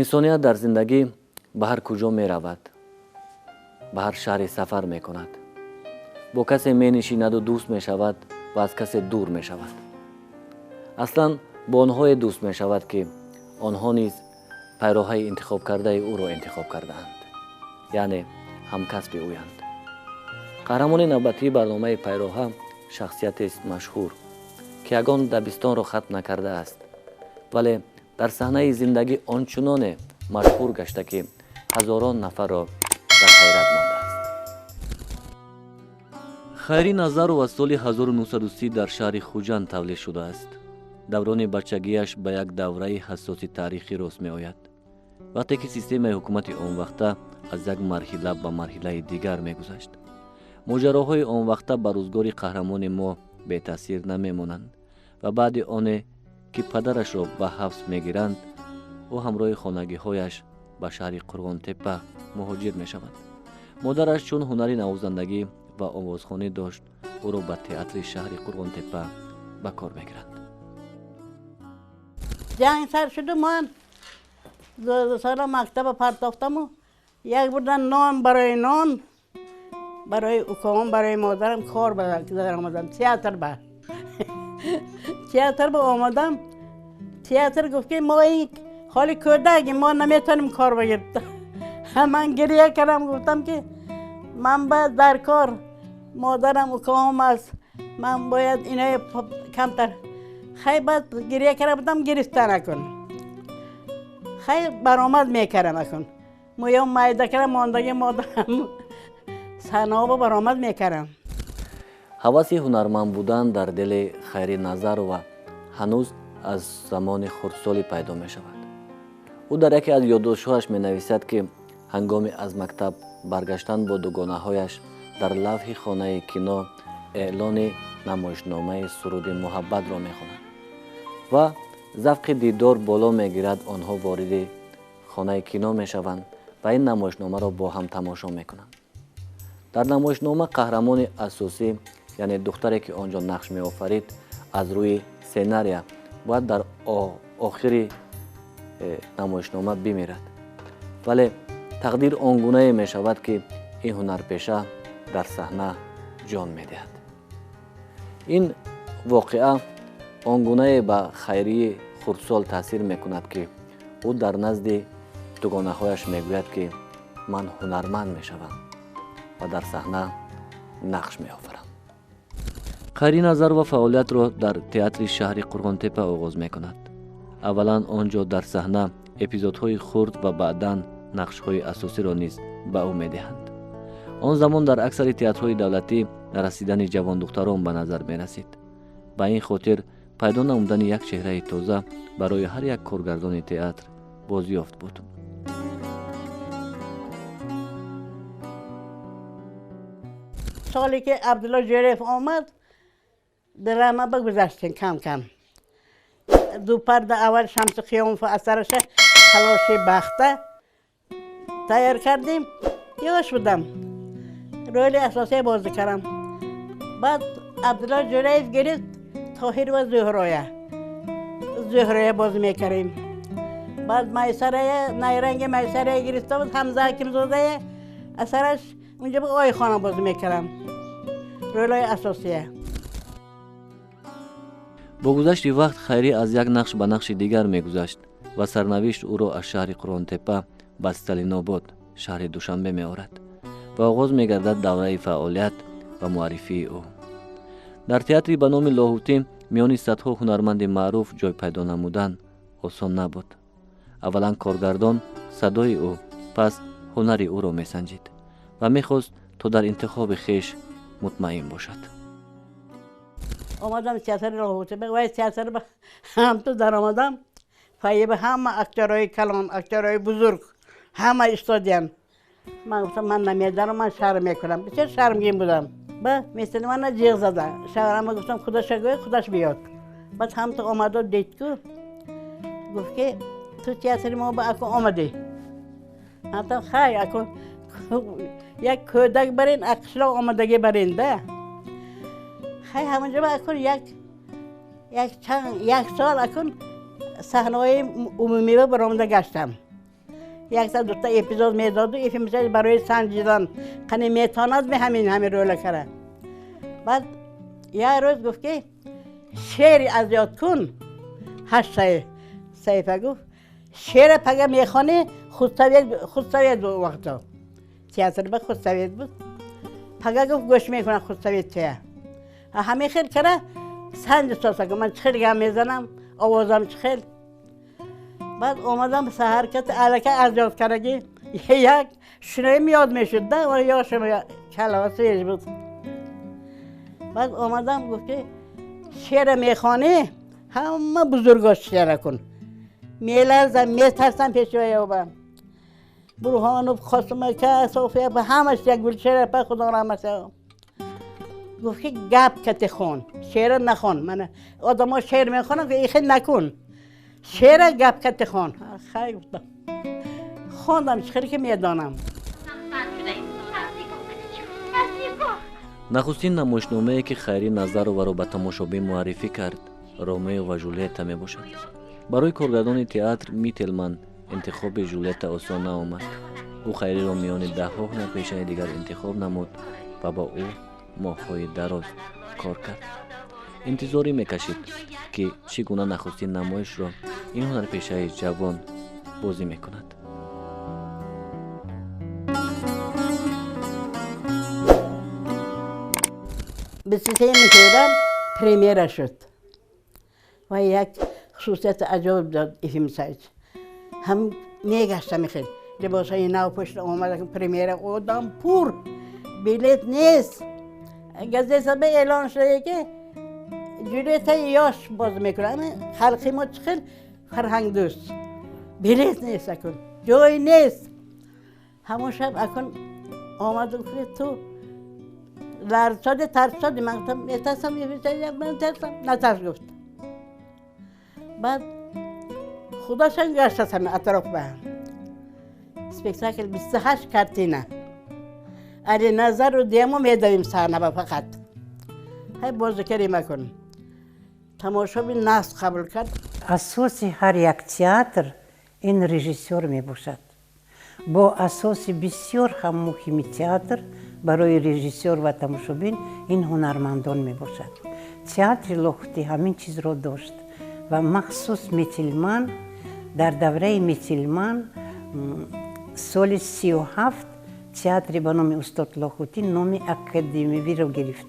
Инсоният дар зиндагӣ ба ҳар куҷо меравад, ба ҳар шаҳре сафар мекунад, бо касе менишинаду дӯст мешавад ва аз касе дур мешавад. Аслан бо онҳое дӯст мешавад, ки онҳо низ пайроҳаи интихобкардаи ӯро интихоб кардаанд, яъне ҳамкасби ӯянд. Қаҳрамони навбатии барномаи «Пайроҳа» шахсиятест машҳур, ки ягон дабистонро хатм накардааст, вале дар саҳнаи зиндагӣ он чуноне машҳур гашта, ки ҳазорон нафарро дар ҳайрат мондааст. Хайрӣ Назарова соли 1930 дар шаҳри Хуҷанд тавлид шудааст. Даврони бачагиаш ба як давраи ҳассоси таърихӣ рост меояд, вақте ки системаи ҳукумати онвақта аз як марҳила ба марҳилаи дигар мегузашт. Моҷароҳои онвақта ба рӯзгори қаҳрамони мо бетаъсир намемонанд ва баъди оне ки падарашро ба ҳабс мегиранд, ӯ ҳамроҳи хонагиҳояш ба шаҳри Қурғонтеппа муҳоҷир мешавад. Модараш чун ҳунари навозандагӣ ва овозхонӣ дошт, ӯро ба театри шаҳри Қурғонтеппа ба кор мегиранд. Ҷанг сар шуду, ман 12 сола мактаба партофтаму як бурдан нон барои нон, барои укоам, барои модарам кор даромадам. Театр ба омадам. Театр гуфт, ки мо ин ҳоли кӯдак, мо наметавонем кор бигирд. Ман гирия кардам, гуфтам, ки ман бояд дар кор, модарам, укоам аст, ман бояд инои камтар. Хай, баъд гирия карда будам, гирифта накун. Хай, баромад мекардам, акун мӯям майда кардам, мондаги модарам саҳнаҳо баромад мекардам. Ҳаваси ҳунарманд будан дар дили Хайрӣ Назарова ҳанӯз аз замони хурдсолӣ пайдо мешавад. Ӯ дар яке аз ёддоштҳояш менависад, ки ҳангоми аз мактаб баргаштан бо дугонаҳояш дар лавҳи хонаи кино эълони намоишномаи «Суруди муҳаббатро» мехонад ва завқи дидор боло мегирад. Онҳо вориди хонаи кино мешаванд ва ин намоишномаро бо ҳам тамошо мекунанд. Дар намоишнома қаҳрамони асосӣ, яъне духтаре, ки он ҷо нақш меофарид, аз рӯи сценария бояд дар охири намоишнома бимирад, вале тақдир он гунае мешавад, ки ин ҳунарпеша дар саҳна ҷон медиҳад. Ин воқеа он гунае ба Хайрии хурдсол таъсир мекунад, ки ӯ дар назди дугонаҳояш мегӯяд, ки ман ҳунарманд мешавам ва дар саҳна нақш меофарам. Хайрӣ Назарова фаъолиятро дар театри шаҳри Қурғонтеппа оғоз мекунад. Аввалан он ҷо дар саҳна эпизодҳои хурд ва баъдан нақшҳои асосиро низ ба ӯ медиҳанд. Он замон дар аксари театрҳои давлатӣ нарасидани ҷавондухтарон ба назар мерасид. Ба ин хотир пайдо намудани як чеҳраи тоза барои ҳар як коргардони театр бозёфт буд. Соле ки Абдулло Ҷӯраев омад, драма ба гузаштем кам кам. Ду парда аввал Шамси Қиёмов асараша, «Талоши бахта» тайёр кардем. Ёш будам, роли асосия бозӣ кардам. Баъд Абдулло Ҷӯраев гирифт Тоҳир ва Зуҳроя, Зуҳроя бозӣ мекардем. Баъд Майсарая, «Найранги Майсарая» гирифта буд Ҳамза Ҳакимзодая асараш, унҷа бо Ойхона бозӣ мекардам, ролҳои асосия. Бо гузашти вақт Хайрӣ аз як нақш ба нақши дигар мегузашт ва сарнавишт ӯро аз шаҳри Қурғонтеппа ба Сталинобод, шаҳри Душанбе меорад ва оғоз мегардад давраи фаъолият ва муаррифии ӯ. Дар театри ба номи Лоҳутӣ миёни садҳо ҳунарманди маъруф ҷой пайдо намудан осон набуд. Аввалан коргардон садои ӯ, пас ҳунари ӯро месанҷид ва мехост, то дар интихоби хеш мутмаин бошад. Омадам театри Лоҳутӣ, вай театр ҳамту даромадам, файеба ҳама актёрҳои калон, актёрҳои бузург ҳама истодиян. Ман гуфтам, ман намедарам, ман шарм мекунам, бисёр шармгин будам. Ба мисли мана ҷиғ зада шавҳарама гуфтам, худаша гӯй, худаш биёд. Баъд ҳамту омаду дид ку, гуфт, ки ту театри мо ба аку омадӣ. Ҳамтам, хай, аку як кӯдак барин, аз қишлоқ омадагӣ барин да. Хай, ҳамонҷо акун як чанд як сол акун саҳнаҳои умумиба баромада гаштам. Якта дута эпизод медоду, Ефим Исаевич барои санҷидан қани метавонад ме ҳамин рӯла кара. Баъд як рӯз гуфт ки шеъри аз ёд кун, 8 саҳифа гуфт, шеъра пага мехонӣ, худсовет буд вақто. Театр ба худсовет буд. Пага гуфт гӯш мекунам худсовет туя. Ҳамин хел кара санҷ соса гуфт, ман чӣ хел гап мезанам, овозам чӣ хел. Баъд омадам саҳар кати аллакай аз ёд кардаги як шунаим ёд мешуд да, ёшам калава свеж буд. Баъд омадам гуфт ки шеъра мехонӣ, ҳама бузургош шеъра кун. Меларзам, метарсам пеши вай. Бурҳонов, Қосимака, София, ҳамаш як Гулшера па, Худо раҳмат. Гуфт ки гап кати хон, шеъра нахон. Мана одамо шеър мехонанд, ки ихел накун. Шеъра гап кати хон. Хай гуфтам. Хондам чӣ хеле ки медонам. Нахустин намоишномае ки Хайри Назароваро ба тамошобин муаррифӣ кард, Ромео ва Жулетта мебошад. Барои коргардони театр Мителман интихоби Жулетта осон наомад. Ӯ Хайриро миёни даҳҳо ҳунарпешаи дигар интихоб намуд ва бо ӯ моҳҳои дароз кор кард. Интизорӣ мекашид, ки чӣ гуна нахустин намоишро ин ҳунарпешаи ҷавон бозӣ мекунад. Бисту сеюми феврал премьера шуд ва як хусусияти аҷоиб дод Ефим Исаевич. Ҳам мегаштам хел либосҳои нав пушта омада, премьера, одам пур, билет нест. Газета ба эълон шуда ки Ҷулетаи ёш боз мекунад. Халқи мо чӣ хел фарҳангдӯст, билет нест, акун ҷой нест. Ҳамон шаб акун омаду гуфт ту ларзоди, тарсоди. Ман гуфтам метарсам, ман тарсам. Натарс гуфт. Баъд худошон гаштаст ҳами атроф ба. Спектакл 28 картина. Али Назару демо медавим саҳна ба фақат. Ҳай бозикарӣ макун. Тамошоби насб қабул кард. Асоси ҳар як театр ин режиссёр мебошад. Бо асоси бисёр ҳам муҳими театр барои режиссёр ва тамошобин ин ҳунармандон мебошад. Театри Лоҳутӣ ҳамин чизро дошт ва махсус Мителман дар давраи Мителман соли 37 театри ба номи устод Лоҳутӣ номи академивиро гирифт.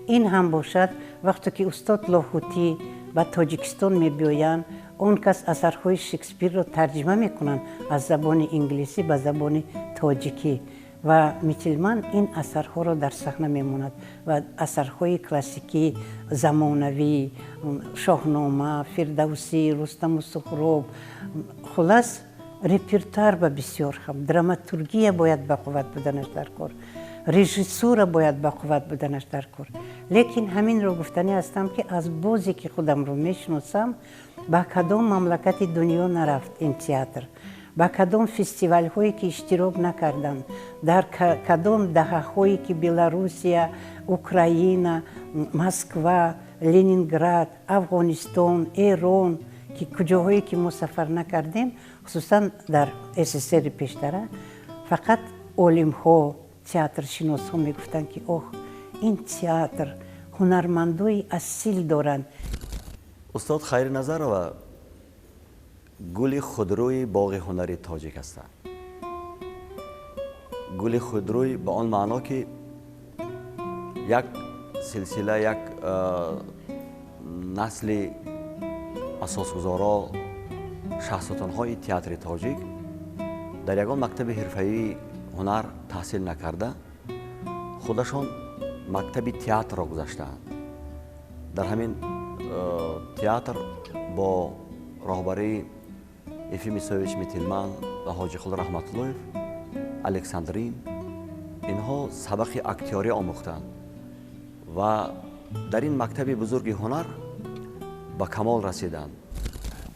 Ин ҳам бошад вақте ки устод Лоҳутӣ ба Тоҷикистон мебиёянд, он кас асарҳои Шекспирро тарҷима мекунанд аз забони инглисӣ ба забони тоҷикӣ ва Мителман ин асарҳоро дар саҳна мемонад ва асарҳои классикӣ, замонавӣ, Шоҳнома, Фирдавсӣ, Рустаму Суҳроб, хулас репертуар ба бисёр ҳам, драматургия бояд бақувват буданаш дар кор, режиссура бояд бақувват буданаш дар кор. Лекин ҳаминро гуфтанӣ ҳастам ки аз бозе ки худамро мешиносам, ба кадом мамлакати дунё нарафт ин театр, ба кадом фестивалҳое ки иштирок накарданд, дар кадом даҳаҳое ки Беларусия, Украина, Москва, Ленинград, Афғонистон, Эрон, ки куҷоҳое ки мо сафар накардем, хусусан дар СССР пештара, фақат олимҳо, театршиносҳо мегуфтанд ки оҳ, ин театр ҳунармандои асил доранд. Устод Хайри Назарова гули худрӯи боғи ҳунари тоҷик ҳастанд. Гули худрӯй ба он маъно ки як силсила, як насли асосгузоро, шаҳсотонҳои театри тоҷик дар ягон мактаби ҳирфаии ҳунар таҳсил накарда, худашон мактаби театрро гузаштаанд. Дар ҳамин театр бо роҳбарии Ефим Исоевич Мителман ва Ҳоҷиқул Раҳматуллоев, Александрин, инҳо сабақи актёрӣ омӯхтанд ва дар ин мактаби бузурги ҳунар ба камол расиданд.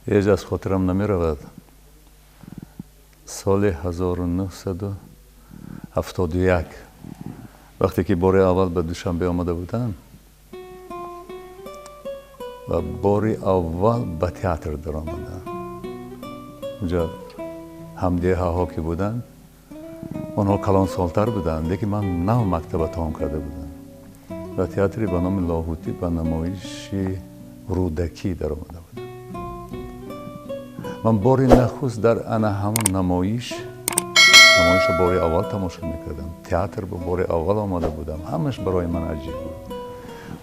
Ҳеҷ аз хотирам намеравад. Соли 1971 вақте ки бори аввал ба Душанбе омада будам ва бори аввал ба театр даромадам. Унҷо ҳамдеҳаҳо ки буданд, онҳо калонсолтар буданд, лекин ман нав мактаба тамом карда будам ва театре ба номи Лоҳутӣ ба намоиши Рӯдакӣ даромада будам. Ман бори нахуст дар ана ҳамон намоишро бори аввал тамошо мекардам. Театр ба бори аввал омада будам, ҳамаш барои ман аҷиб буд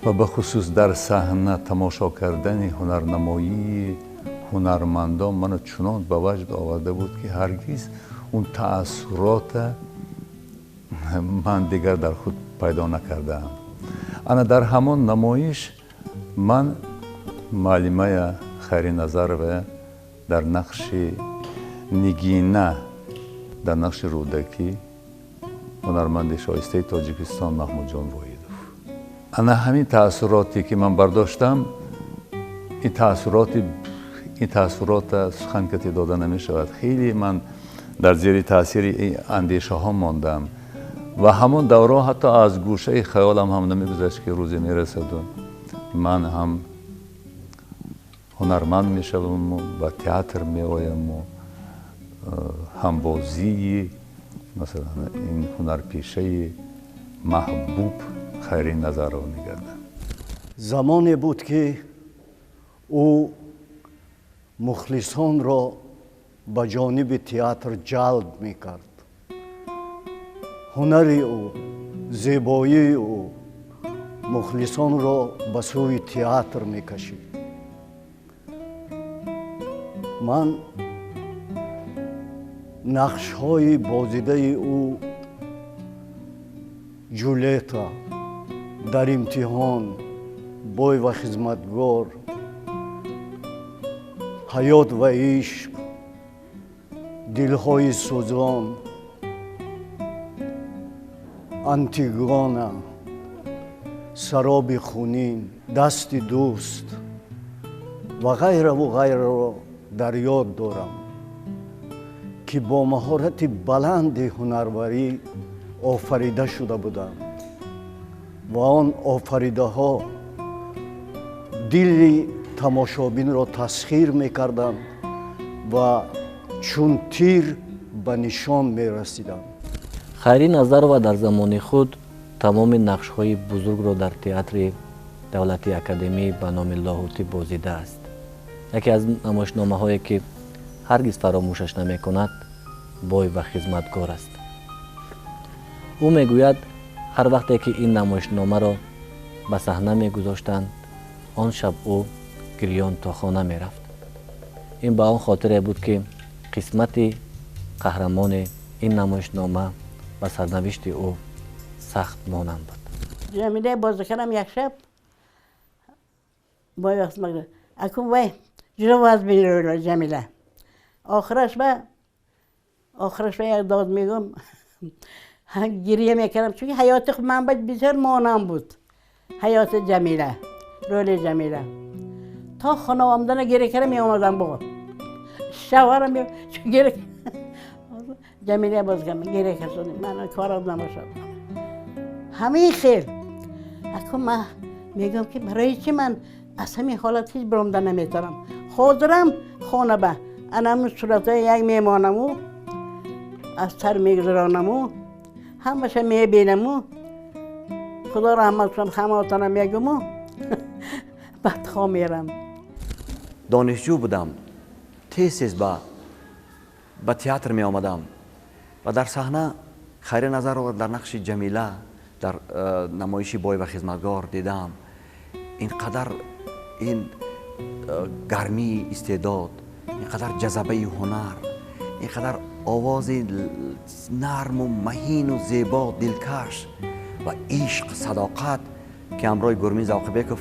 ва бахусус дар саҳна тамошо кардани ҳунарнамоии ҳунармандон маро чунон ба ваҷд оварда буд, ки ҳаргиз он таассурота ман дигар дар худ пайдо накардаам. Ана дар ҳамон намоиш ман муаллимая Хайри Назарова дар нақши Нигина, дар нақши Рӯдакӣ, ҳунарманди шоистаи Тоҷикистон Маҳмудҷон Воҳидов. Ана ҳамин таассуроте ки ман бардоштам, ин таассурота сухан кати дода намешавад. Хеле ман дар зери таъсири ин андешаҳо мондам ва ҳамон давраҳо ҳатто аз гӯшаи хаёлам ҳам намегузашт, ки рӯзе мерасаду ман ҳам ҳунарманд мешаваму ба театр меояму ҳамбозии, масалан, ин ҳунарпешаи маҳбуб Хайри Назарова мегардам. Замоне буд, ки ӯ мухлисонро ба ҷониби театр ҷалб мекард. Ҳунари ӯ, зебоии ӯ мухлисонро ба сӯи театр мекашид. Ман нақшҳои бозидаи ӯ, Ҷулета, Дар имтиҳон, Бой ва хизматгор, Ҳаёт ва ишқ, Дилҳои сӯзон, Антигона, Сароби хунин, Дасти дӯст ва ғайраву ғайраро дар ёд дорам, ки бо маҳорати баланди ҳунарварӣ офарида шуда буданд ва он офаридаҳо дили тамошобинро тасхир мекарданд ва чун тир ба нишон мерасиданд. Хайри Назарова дар замони худ тамоми нақшҳои бузургро дар театри давлатии академӣ ба номи Лоҳутӣ бозидааст. Яке аз намоишномаҳое, ки ҳаргиз фаромӯшаш намекунад, Бой ва хизматгор аст. Ӯ мегӯяд, ҳар вақте ки ин намоишномаро ба саҳна мегузоштанд, он шаб ӯ гирён то хона мерафт. Ин ба он хотире буд, ки қисмати қаҳрамони ин намоишнома ба сарнавишти ӯ сахт монанд буд. Ҷамилаи бозӣ кардам як шаб, бой ва хизматгор. Акун вай ҷудо вазмин рӯло Ҷамила. Охираш ба як дод мегӯм, гирия мекардам, чунки ҳаёти ман ба бисёр монанд буд. Ҳаёти Ҷамила, роли Ҷамила. То хона омадана гирия карда меомадам бо. Шавҳарам чун гирия Ҷамила боз кардам, гирия кардам, ман корам набошад. Ҳамин хел. Акун ман мегӯям, ки барои чӣ ман аз ҳамин ҳолат ҳеҷ баромада наметавонам. Ҳозирам хона ба анамун суратҳои як мемонаму, аз сар мегузаронаму, ҳамаша мебинаму, Худо раҳмат кунад ҳамаотона мегӯму, баъд хоб мерам. Донишҷӯ будам, тез тез ба театр меомадам ва дар саҳна Хайри Назарова дар нақши Ҷамила дар намоиши Бой ва хизматгор дидам. Ин қадар ин гармии истеъдод, ин қадар ҷазабаи ҳунар, ин қадар овози нарму маҳину зебо, дилкаш ва ишқ, садоқат, ки ҳамроҳи Гурмин Завқибеков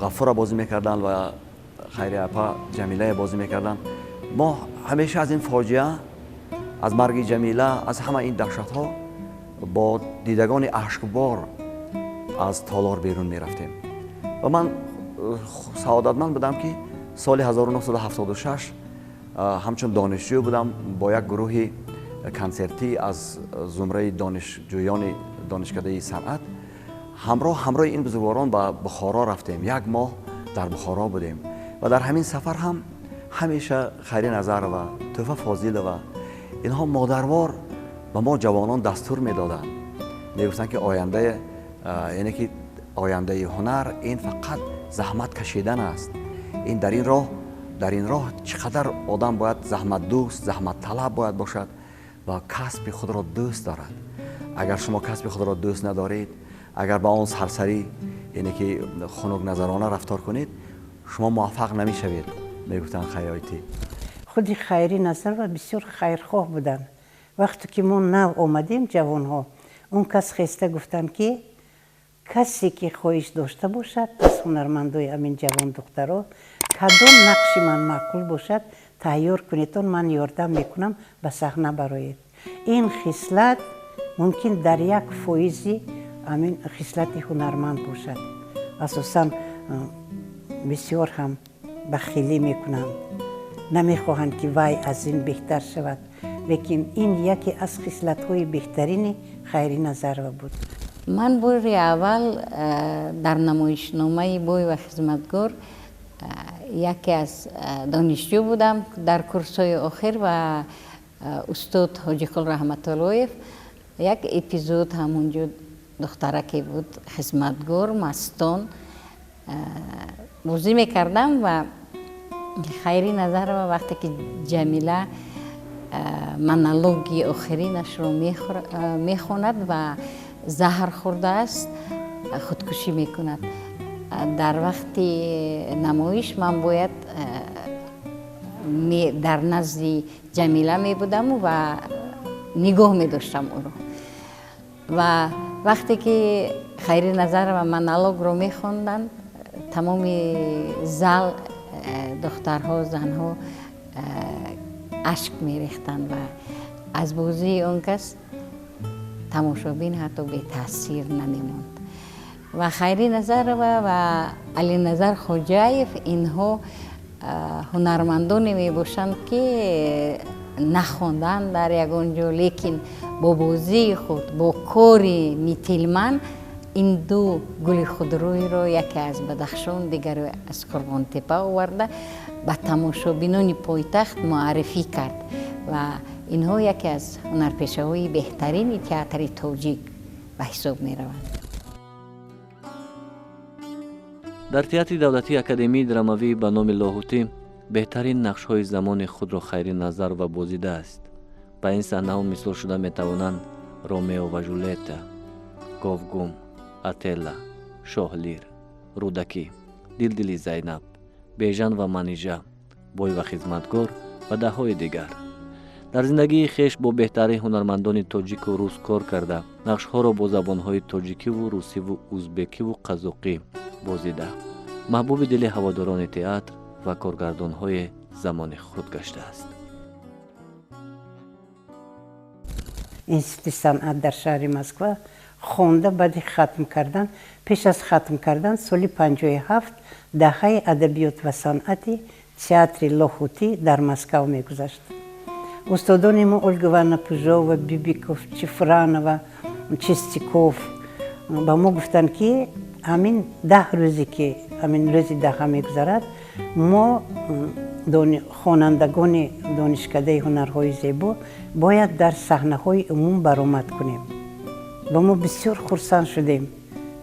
Ғафурро бозӣ мекарданд ва Хайри апа Ҷамилая бозӣ мекарданд. Мо ҳамеша аз ин фоҷиа, аз марги Ҷамила, аз ҳама ин даҳшатҳо бо дидагони ашкбор аз толор берун мерафтем. Ва ман саодатманд будам, ки соли 1976 ҳамчун донишҷӯ будам, бо як гурӯҳи консертӣ аз зумраи донишҷӯёни донишкадаи санъат ҳамроҳи ин бузургворон ба Бухоро рафтем. Як моҳ дар Бухоро будем ва дар ҳамин сафар ҳам Ҳамеша Хайри Назарова, Тӯҳфа Фозилова, инҳо модарвор ба мо ҷавонон дастур медоданд. Мегуфтанд, ки оянда, яъне ки ояндаи ҳунар ин фақат заҳмат кашидан аст. Ин дар ин роҳ, дар ин роҳ чӣ қадар одам бояд заҳматдӯст, заҳматталаб бояд бошад ва касби худро дӯст дорад. Агар шумо касби худро дӯст надоред, агар ба он сарсарӣ, яъне ки хунукназарона рафтор кунед, шумо муваффақ намешавед, мегуфтанд Хайётӣ. Худи Хайри Назарова бисёр хайрхоҳ буданд. Вақте ки мо нав омадем, ҷавонҳо, он кас хеста гуфтанд, ки касе ки хоҳиш дошта бошад аз ҳунармандои ҳамин ҷавон духтаро, кадом нақши ман маъқул бошад, тайёр кунедон, ман ёрдам мекунам, ба саҳна бароед. Ин хислат мумкин дар 1% ҳамин хислати ҳунарманд бошад. Асосан бисёр ҳам бахилӣ мекунанд, намехоҳанд, ки вай аз ин беҳтар шавад, лекин ин яке аз хислатҳои беҳтарини Хайри Назарова буд. Ман бори аввал дар намоишномаи «Бой ва хизматгор» яке аз донишҷӯ будам дар курсҳои охир ва устод Ҳоҷиқул Раҳматуллоев як эпизод, ҳамонҷо духтараке буд, хизматгор Мастон бозӣ мекардам ва Хайри Назарова вақте ки Ҷамила монологи охиринашро мехонад ва заҳр хӯрдааст, худкушӣ мекунад. Дар вақти намоиш ман бояд дар назди Ҷамила мебудаму ва нигоҳ медоштам ӯро. Ва вақте ки Хайри Назарова монологро мехонданд, тамоми зал, духтарҳо, занҳо ашк мерехтанд ва аз бозии он кас тамошобин ҳатто бетаъсир намемонд. Ва Хайри Назарова ва Алиназар Хоҷаев, инҳо ҳунармандоне мебошанд, ки нахонданд дар ягон ҷо, лекин бо бозии худ, бо кори Мителман ин ду гули худрӯйро, яке аз Бадахшон, дигаре аз Қурғонтепа оварда, ба тамошобинони пойтахт муаррифӣ кард ва инҳо яке аз ҳунарпешаҳои беҳтарини театри тоҷик ба ҳисоб мераванд. Дар театри давлатии академияи драмавӣ ба номи Лоҳутӣ беҳтарин нақшҳои замони худро Хайри Назарова бозидааст. Ба ин саҳнаҳо мисол шуда метавонанд «Ромео ва Жулетта», «Говгум», «Отелла», «Шоҳ Лир», «Рӯдакӣ», «Дилдили Зайнаб», «Бежан ва Манижа», «Бой ва хизматгор» ва даҳҳои дигар. Дар зиндагии хеш бо беҳтарин ҳунармандони тоҷику рус кор карда, нақшҳоро бо забонҳои тоҷикиву русиву узбекиву қазоқӣ бозида, маҳбуби дили ҳаводорони театр ва коргардонҳои замони худ гаштааст. Институти санъат дар шаҳри Москва хонда, баъди хатм кардан, пеш аз хатм кардан, соли 57 даҳаи адабиёт ва санъати театри Лоҳутӣ дар Москав мегузашт. Устодони мо Ольга Ивановна Пыжова, Бибиков, Чифранова, Чистяков ба мо гуфтанд, ки ҳамин 10 рӯзе ки ҳамин рӯзи даҳа мегузарад, мо хонандагони донишкадаи ҳунарҳои зебо бояд дар саҳнаҳои умум баромад кунем. Ва мо бисёр хурсанд шудем,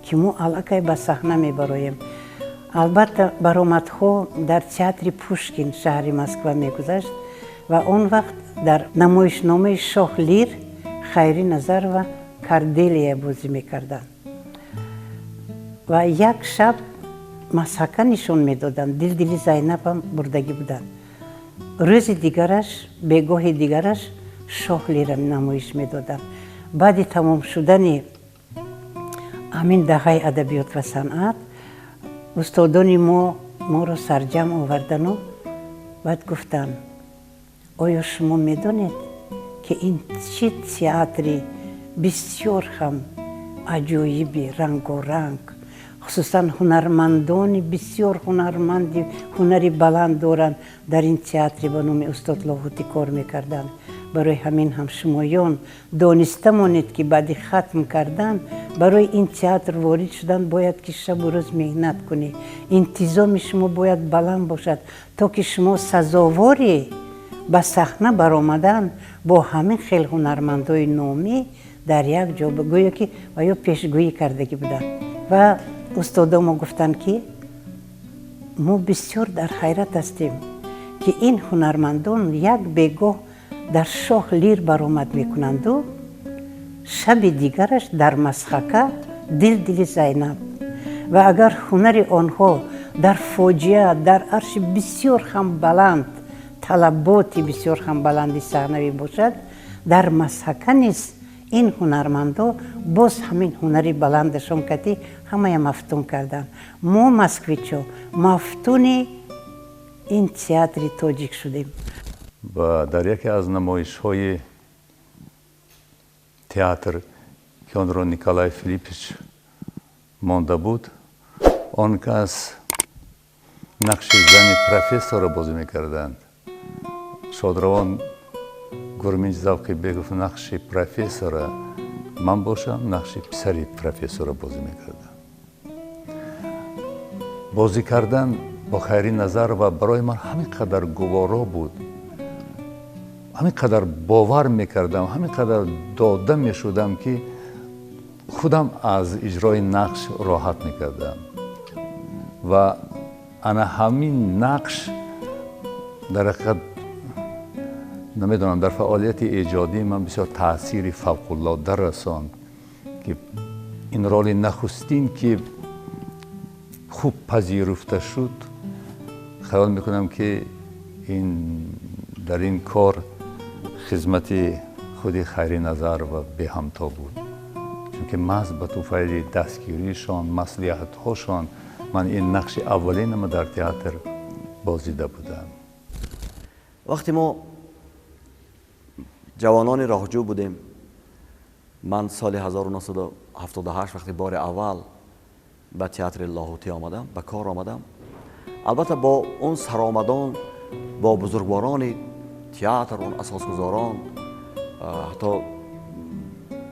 ки мо аллакай ба саҳна мебароем. Албатта, баромадҳо дар театри Пушкин шаҳри Москва мегузашт ва он вақт дар намоишномаи «Шоҳ Лир» Хайри Назарова Корделия бозӣ мекарданд ва як шаб масҳака нишон медоданд, «Дилдили Зайнабам» бурдагӣ буданд. Рӯзи дигараш, бегоҳи дигараш «Шоҳ Лира» намоиш медоданд. Баъди тамом шудани ҳамин даҳаи адабиёт ва санъат устодони мо моро сарҷамъ овардану баъд гуфтанд: «Оё шумо медонед, ки ин чӣ театри бисёр ҳам аҷоиби рангоранг, хусусан ҳунармандони бисёр ҳунарманди ҳунари баланд доранд, дар ин театри ба номи устод Лоҳутӣ кор мекарданд?» Барои ҳамин ҳам шумоён дониста монед, ки баъди хатм кардан барои ин театр ворид шудан бояд ки шабу рӯз меҳнат кунӣ. Интизоми шумо бояд баланд бошад, то ки шумо сазовори ба саҳна баромадан бо ҳамин хел ҳунармандои номӣ дар як ҷо. Гӯё ки ва ё пешгӯӣ кардагӣ буданд. Ва устодо мо гуфтанд, ки мо бисёр дар ҳайрат ҳастем, ки ин ҳунармандон як бегоҳ дар «Шоҳ Лир» баромад мекунанду шаби дигараш дар «Мазхака», «Дил дили Зайнаб». Ва агар ҳунари онҳо дар фоҷиа, дар арши бисёр ҳам баланд, талаботи бисёр ҳам баланди саҳнавӣ бошад, дар «Мазхака» низ ин ҳунармандо боз ҳамин ҳунари баландашон кати ҳамая мафтун карданд. Мо, москвичо, мафтуни ин театри тоҷик шудем. Ва дар яке аз намоишҳои театр, ки онро Николай Филиппич монда буд, он кас нақши зани профессорро бозӣ мекарданд. Шодравон Гурминҷ Завқибеков нақши профессора, ман бошам нақши писари профессорро бозӣ мекардам. Бозӣ кардан бо Хайрӣ Назарова барои ман ҳамин қадар гуворо буд, ҳамин қадар бовар мекардам, ҳамин қадар дода мешудам, ки худам аз иҷрои нақш роҳат мекардам. Ва ана ҳамин нақш дар ҳақиқат, намедонам, дар фаъолияти эҷодии ман бисёр таъсири фавқулода расонд, ки ин роли нахустин, ки хуб пазируфта шуд. Хаёл мекунам, ки ин дар ин кор хизмати худи Хайри Назарова беҳамто буд, чунки маҳз ба туфайли дастгириишон, маслиҳатҳошон ман ин нақши аввалинама дар театр бозида будам. Вақте мо ҷавонони роҳҷӯ будем, ман соли 1978 вақте бори аввал ба театри Лоҳутӣ омадам, ба кор омадам, албатта, бо он саромадон, бо бузургворони театр, он асосгузорон ҳатто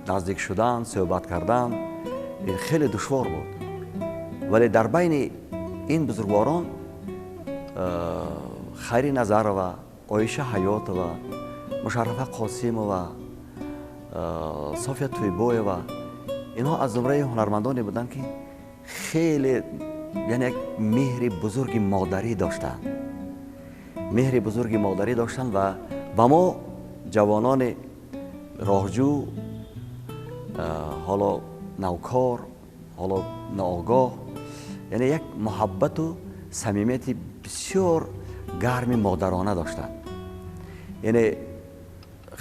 наздик шудан, суҳбат кардан ин хеле душвор буд. Вале дар байни ин бузургворон Хайри Назарова, Оиша Ҳаётова, Мушаррафа Қосимова, София Тӯйбоева, инҳо аз зумраи ҳунармандоне буданд, ки хеле, яъне як меҳри бузурги модарӣ доштанд, меҳри бузурги модарӣ доштанд ва ба мо, ҷавонони роҳҷӯ, ҳоло навкор, ҳоло ноогоҳ, яъне як муҳаббату самимияти бисёр гарми модарона доштанд. Яъне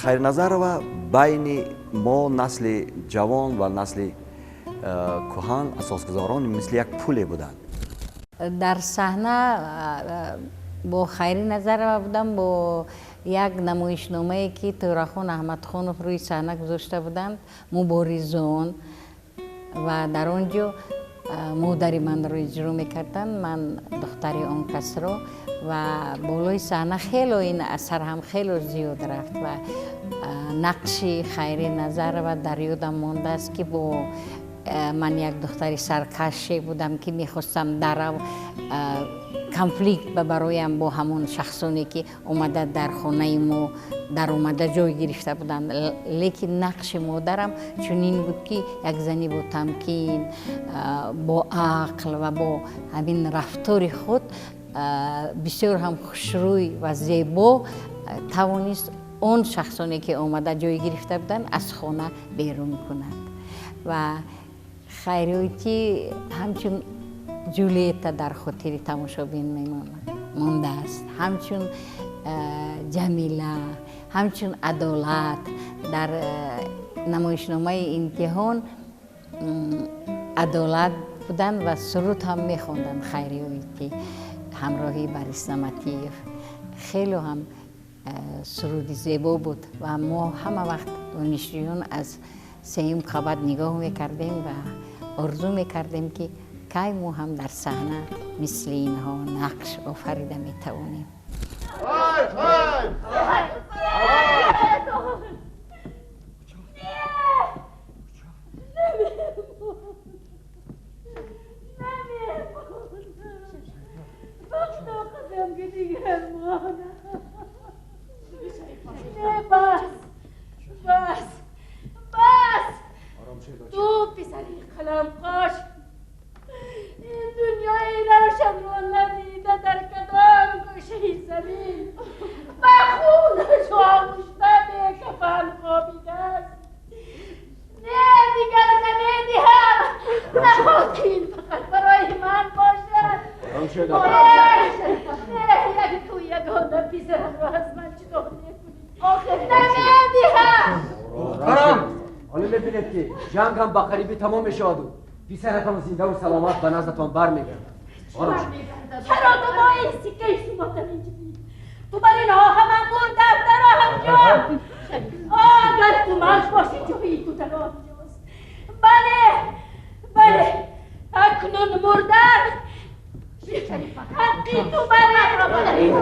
Хайрназарова байни мо, насли ҷавон, ва насли кӯҳан, асосгузорон, мисли як пуле буданд. Дар саҳна бо Хайри Назарова будам бо як намоишномае, ки Тӯрахон Аҳмадхонов рӯи саҳна гузошта буданд, «Муборизон», ва дар он ҷо модари манро иҷро мекарданд, ман духтари он касро. Ва болои саҳна хело ин асар ҳам хело зиёд рафт ва нақши Хайри Назарова дар ёдам мондааст, ки бо ман як духтари саркаше будам, ки мехостам дарав конфликт бароям бо ҳамон шахсоне, ки омада дар хонаи мо даромада ҷой гирифта буданд. Лекин нақши модарам чунин буд, ки як зани бо тамкин, бо ақл ва бо ҳамин рафтори худ бисёр ҳам хушрӯй ва зебо тавонист он шахсоне, ки омада ҷой гирифта буданд, аз хона берун кунад. Ва Хайриётӣ ҳамчун Ҷулиета дар хотири тамошобин мемонад, мондааст, ҳамчун Ҷамила, ҳамчун Адолат дар намоишномаи «Имтиҳон» Адолат буданд ва суруд ҳам мехонданд Хайриётӣ ҳамроҳи Борис Наматиев. Хело ҳам суруди зебо буд ва мо ҳама вақт, донишҷӯён, аз сеюм қабат нигоҳ мекардем ва орзу мекардем, ки кай мо ҳам дар саҳна мисли инҳо нақш офарида метавонем. писарам кош ин дунёи равшанро надида дар кадом гӯшаи замин ба хунаш оғушта бекафан хобидааст. Не, дигар намедиҳам. Наход ки ин фақат барои ман бошад. Не, як ту ягона писарамро аз ман ҷудо мекунӣ. Намедиҳам. Духтарам, ҳоло мебинед ки ҷангам ба қарибӣ тамом мешаваду писаратон зиндаву саломат ба наздатон бармегардад. Чаро ту бо ин сиккаи шумо инҷидӣ? Ту бар инҳо ҳама бурдам дар оҳанҷо. Агар ту мард бошӣ, ҷои ту дар онҷост. Бале, бале, акнун мурдан ҳаққи ту бар ин.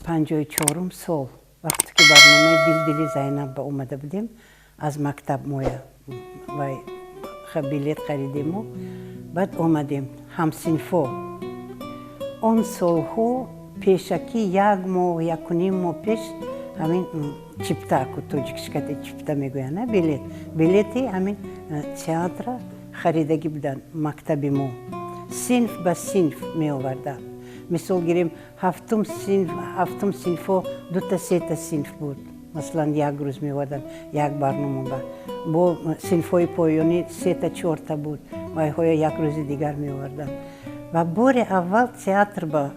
Панҷоҳу чорум сол вақте ки барномаи Дилдили Зайнаб ба омада будем, аз мактаб моя вай билет харидему, баъд омадем ҳамсинфо. Он солҳо пешакӣ як моҳ, якуним моҳ пеш ҳамин чипта, ку тоҷикишкате чипта мегӯянд, билет, билети ҳамин театра харидагӣ буданд мактаби мо. Синф ба синф меоварданд. Мисол гирем, ҳафтум синф, ҳафтум синфҳо дута сета синф буд. Масалан, як рӯз меоварданд як барнома ба. Бо синфҳои поёнӣ сета чорта буд, вайҳоя як рӯзи дигар меоварданд. Ва бори аввал театр ба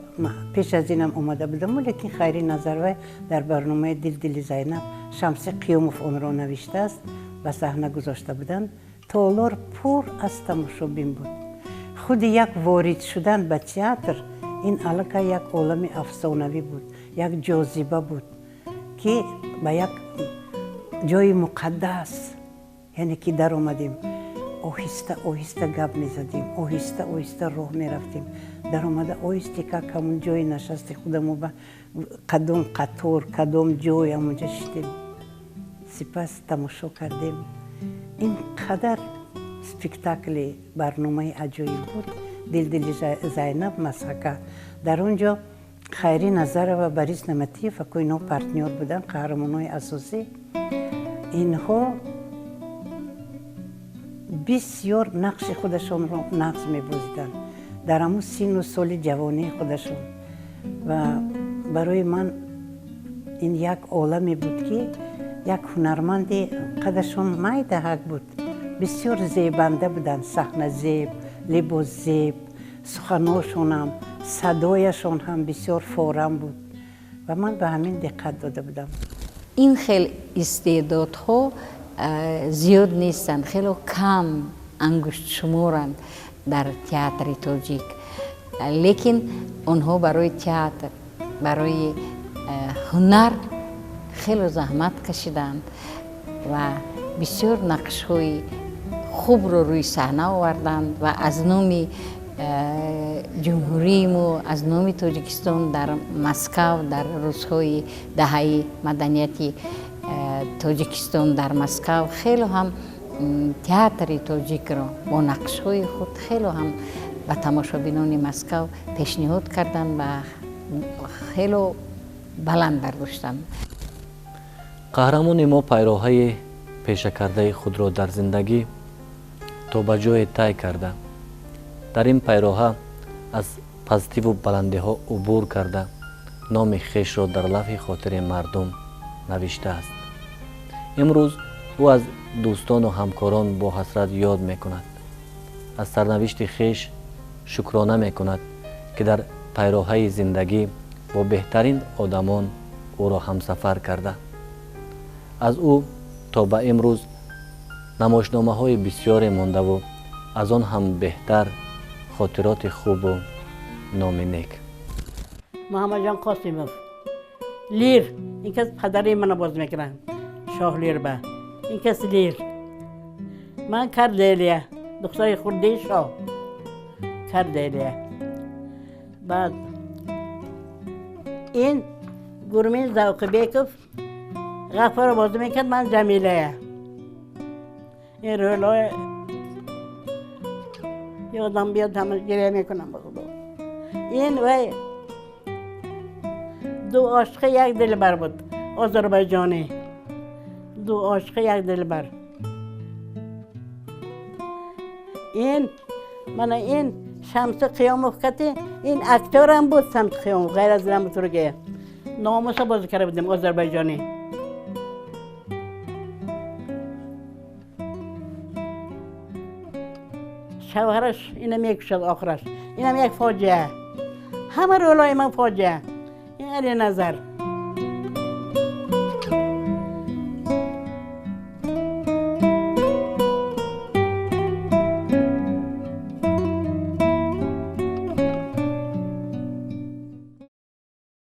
пеш аз инам омада будаму, лекин Хайри Назарвай дар барномаи Дилдили Зайнаб, Шамси Қиёмов онро навиштааст, ба саҳна гузошта буданд. Толор пур аз тамошобин буд. Худи як ворид шудан ба театр ин аллакай як олами афсонавӣ буд, як ҷозиба буд, ки ба як ҷои муқаддас, яъне ки даромадем, оҳиста оҳиста гап мезадем, оҳиста оҳиста роҳ мерафтем. Даромада оҳисте как ҳамун ҷои нишасти худамо ба кадом қатор, кадом ҷой ҳамунҷа шидем. Сипас тамошо кардем. Ин қадар спектакли барномаи аҷоиб буд. Дилдили Зайнаб масхака. Дар он ҷо Хайри Назарова, Борис Наматиев, аку инҳо партнёр буданд, қаҳрамонҳои асосӣ. Инҳо бисёр нақши худашонро нағз мебозиданд дар ҳамун синну соли ҷавонии худашон. Ва барои ман ин як оламе буд, ки як ҳунарманди қадашон майдаҳак буд, бисёр зебанда буданд, саҳназеб, либосзеб, суханошонам, садояшон ҳам бисёр форам буд ва ман ба ҳамин диққат дода будам. Ин хел истеъдодҳо зиёд нестанд, хело кам ангуштшуморанд дар театри тоҷик, лекин онҳо барои театр, барои ҳунар хело заҳмат кашиданд ва бисёр нақшҳои хубро рӯи саҳна оварданд ва аз номи ҷумҳурии мо, аз номи Тоҷикистон дар Москав дар рӯзҳои даҳаи маданияти Тоҷикистон дар Москав хело ҳам театри тоҷикро бо нақшҳои худ хело ҳам ба тамошобинони Москав пешниҳод карданд ва хело баланд бардоштанд. Қаҳрамони мо пайроҳаи пешакардаи худро дар зиндагӣ то ба ҷое тай карда, дар ин пайроҳа аз пастиву баландиҳо убур карда, номи хешро дар лавҳи хотири мардум навиштааст. Имрӯз ӯ аз дӯстону ҳамкорон бо ҳасрат ёд мекунад, аз сарнавишти хеш шукрона мекунад, ки дар пайроҳаи зиндагӣ бо беҳтарин одамон ӯро ҳамсафар карда. Аз ӯ то ба имрӯз намоишномаҳои бисёре мондаву аз он ҳам беҳтар хотироти хубу номи нек. Муҳаммадҷон Қосимов Лир, ин кас падари мана боз мекунанд, шоҳ Лирба, ин кас Лир, ман Карделия, духтари хурдии шоҳ Карделия. Баъд Ин Гурмин Завқибеков Ғаффорро бозӣ мекард, ман Ҷамилая. Ин ролҳои ёдам биёд, ҳама гиря мекунам ба Худо. Ин вай ду ошиқи як дилбар буд, озарбойҷонӣ. Ду ошиқи як дилбар. Ин мана ин Шамси Қиёмов кати, ин актёрам буд Шамси Қиёмов, ғайр аз драматургия. Номуса бозӣ карда будем озарбойҷонӣ. Шавҳараш ина мекушад охираш. Инам як фоҷиа. Ҳама ролҳои ман фоҷиа. Ин Али Назар.